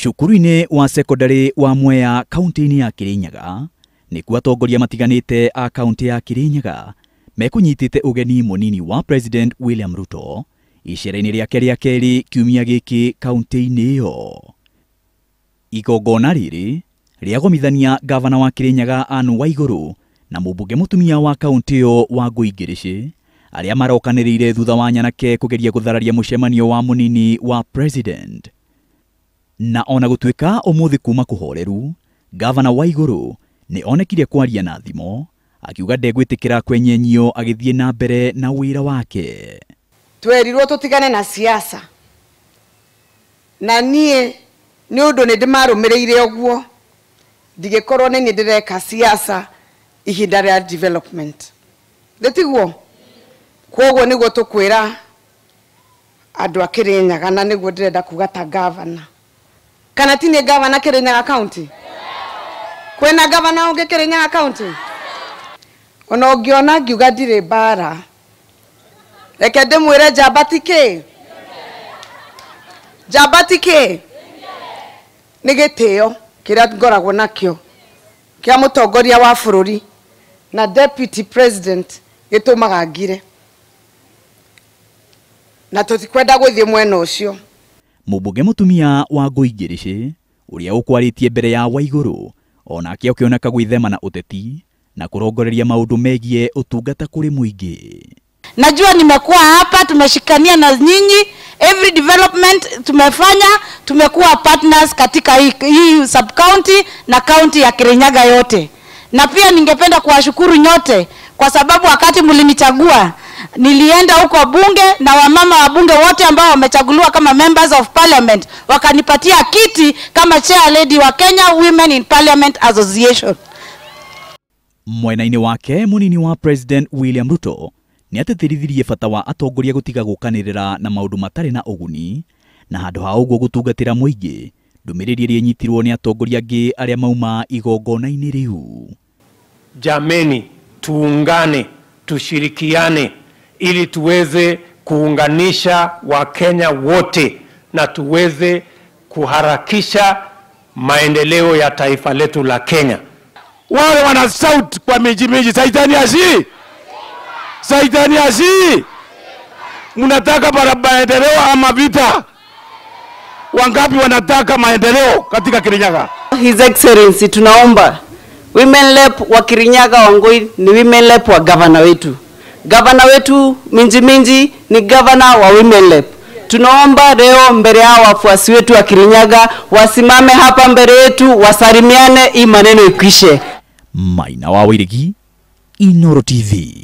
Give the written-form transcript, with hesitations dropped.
Cukuru-inĩ wa secondary wa Mwea kaunti-inĩ ya Kirinyaga nĩkuo atongoria matiganĩte a kaunti ya Kirinyaga mekũnyitĩte ũgeni mũnini wa President William Ruto icera-inĩ rĩake rĩa kerĩ kiumia gĩkĩ kaunti-inĩ ĩyo. Igongona rĩrĩ rĩagomithania gavana wa Kirinyaga Anne Waiguru na mũmbunge mũtumia wa kaunti ĩyo Wangũi Ngĩrĩcĩ arĩa marokanĩrĩire thutha wa nyanake kũgeria gũthararia mũcemanio wa mũnini wa President. Na ona gũtuĩka ũmũthĩ kuma kũhoreru, gavana Waiguru nĩ onekire kwaria na thimo akiuga ndegwĩtĩkĩra kwenyenyio agĩthiĩ na mbere na wĩra wake. Twerirwo tutigane na siasa na niĩ nĩ ũndũ nĩ ndĩmarũmĩrĩire ũguo ndigĩkorwo nĩ niĩ ndĩreka siasa ihinda rĩa development ndĩtiguo. Kwoguo nĩguo tũkwĩra andũ a Kirinyaga na nĩguo ndĩrenda kuga ta gavana. Kana ti niĩ gavana Kirinyaga county? Kwĩna gavana ũngĩ Kirinyaga county? Ona ũngĩona ngiuga ndirĩ mbara, reke ndĩmwĩre njamba ti kĩ? Njamba ti kĩ? Nĩ gĩtĩo kĩrĩa ngoragwo nakĩo kĩa mũtongoria wa bũrũri na deputy president gĩtũmaga ngire, na tũtikwenda gũthiĩ mwena ũcio. Mũmbunge mũtumia Wangũi Ngĩrĩcĩ ũrĩa ũkwarĩtie mbere ya Waiguru onake akĩoneka gwĩthema na ũteti na kũrongoreria maũndũ megiĩ ũtungata kũrĩ mũingĩ. Najua nimekuwa hapa, tumeshikania na nyinyi, every development tumefanya, tumekuwa partners katika hii sub county na county ya Kirinyaga yote. Na pia ningependa kuwashukuru nyote kwa sababu wakati mlinichagua nilienda huko bunge na wamama wa bunge wote ambao wamechaguliwa kama members of parliament wakanipatia kiti kama chair lady wa Kenya Women in Parliament Association. Mwena-inĩ wake mũnini wa President William Ruto nĩ atĩtĩrithirie bata wa atongoria gũtiga gũkanĩrĩra na maũndũ matarĩ na ũguni na handũ ha ũguo gũtungatĩra mũingĩ, ndũmĩrĩri ĩrĩa ĩnyitirwo nĩ atongoria angĩ arĩa mauma igongona-inĩ rĩu. Jameni, tuungane, tushirikiane ili tuweze kuunganisha Wakenya wote na tuweze kuharakisha maendeleo ya taifa letu la Kenya. Wale wana sauti kwa miji miji, saitani ashi. Saitani ashi. Mnataka maendeleo ama vita? Wangapi wanataka maendeleo katika Kirinyaga? His Excellency, tunaomba Women Rep wa Kirinyaga Wangui ni Women Rep wa gavana wetu. Gavana wetu Minji Minji ni gavana wa Women Rep. Tunaomba leo mbele yao wafuasi wetu wa Kirinyaga wasimame hapa mbele yetu, wasalimiane, hii maneno ikwishe. Maina wa Wairegi, Inooro TV.